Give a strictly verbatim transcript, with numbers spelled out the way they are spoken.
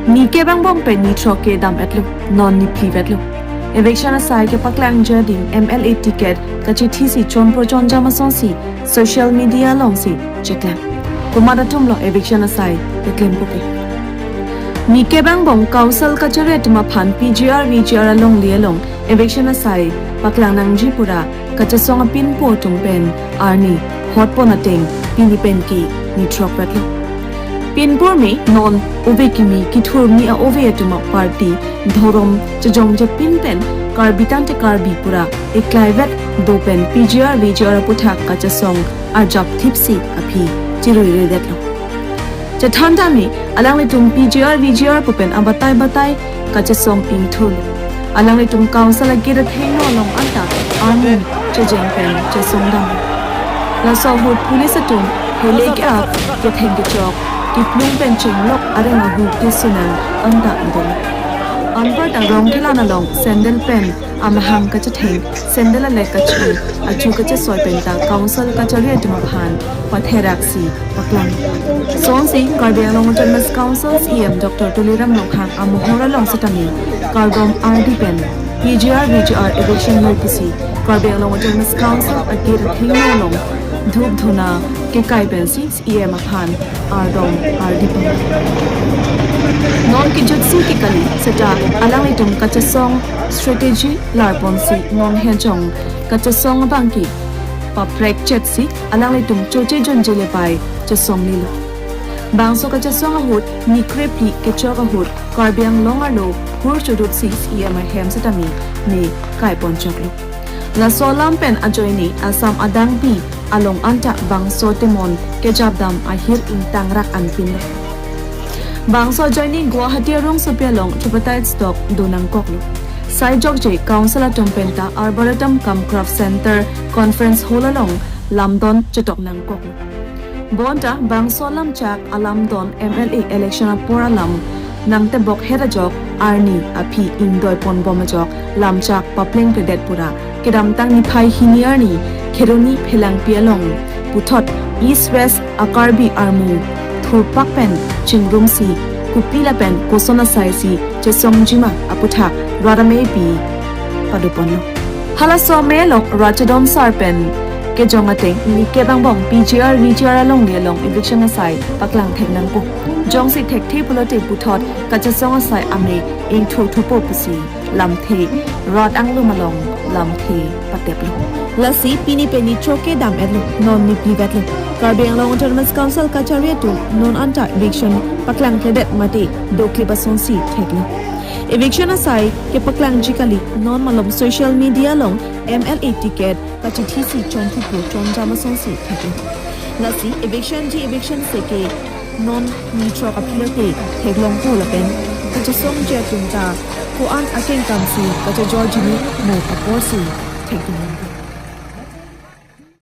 Ni kep angbong pen ni throk ke dam-etlo, non ni phli vetlo. Eviction asai kepaklang jading M L A ticket kachithi si chonpro chonjam asonsi social media alongsi cheklang. Komat atumlo eviction asai keklempo ke. Ni kep angbong council kachari atum aphan P G R V G R alongle along eviction asai paklang nangji pura kachesong apinpo atum pen arni hotpon ateng pini pen ke ni throk vetlo. Pinpur me non ove kimi kithurmi a-ove atum a-party dhorom chejongje pin pen Karbi tangte Karbi pura eklai vet do pen P G R V G R aputhak kachesong arjap thipsi aphi chirui redetlo. Chethan tame alanglitum P G R V G R pu pen abatai batai kachesong ingthurlo. Alanglitum council agate athengno along anta arni chejeng pen chesong dam. Laso ahut police atum hele ke-ap, ketheng kechok, kiplung pen chenglok areng ahu kesunang anta dolo. Anparta Rongkhelan along sandal pen amahang kachetheng, sandal alek kachi, achu kachesoi penta council kachari atum aphan patheraksi paklang. Sonsi Karbi Anglong Autonomous Council C E M Doctor Tuliram Ronghang amohor along setame kardom ardi pen P G R V G R eviction noi pusi Karbi Anglong Autonomous Council agate athengno along dhup dhuna kekai pensi C E M aphan ardom ardi pon. Non kejutsi ke kali seta alanglitum kachesong strategy larponsi non hejong kachesong abangke paprekchetsi alanglitum choche jonje lepai chesong nilo. Bangso kachesong ahut ni krephli kechok ahut Karbi Anglong arlo hur chodutsi C E M ahem setame me kaipon choklo. Laso alam pen ajoine Assam adangpi along anta bangso temon kejapdam ahir ingtangrak anpinlo. Bangso ajoine Guwahati arongsopi along tripartite talk do nangkoklo. Sai jokje council atum penta Arboretum cum Craft Center Conference Hall along lamdon chetok nangkoklo. Bonta bangso lamchak alamdon M L A election apor alam nangtebok het ajok arni aphi ingdoipon bom ajok lamchak paplengkledet pura kedamtang niphai hini arni Kheroni Phelangpi along puthot East West a-Karbi armu thurpak pen chingrumsi kopi lapen koson asaisi chesongjima aputhak rat amepi padoponlo. Halaso amei along rat chedon sar pen kejong ateng ni kep angbong P G R V G R alongle along eviction asai paklang thek nangpo. Jongsi thekthe pulote puthot kachesong asai amei ingthurthupo pusi lamthe rat anglum along lamthe pateplo. Lasi pini pen ni throk ke dam-etlo, non ni phli vetlo. Karbi Anglong Autonomous Council kachari atum non anta eviction paklangkledet mate doklip asonsi theklo. Eviction asai kepaklangji kali, non malom social media along M L A ticket kachithisi chonthupo chonjam asonsi theklo. Lasi eviction ji eviction se ke non ni throk aphi lote theklongpo lapen kachesongji atum ta ko-an akengkamsi kachejorji ni mo aporsi thekdun.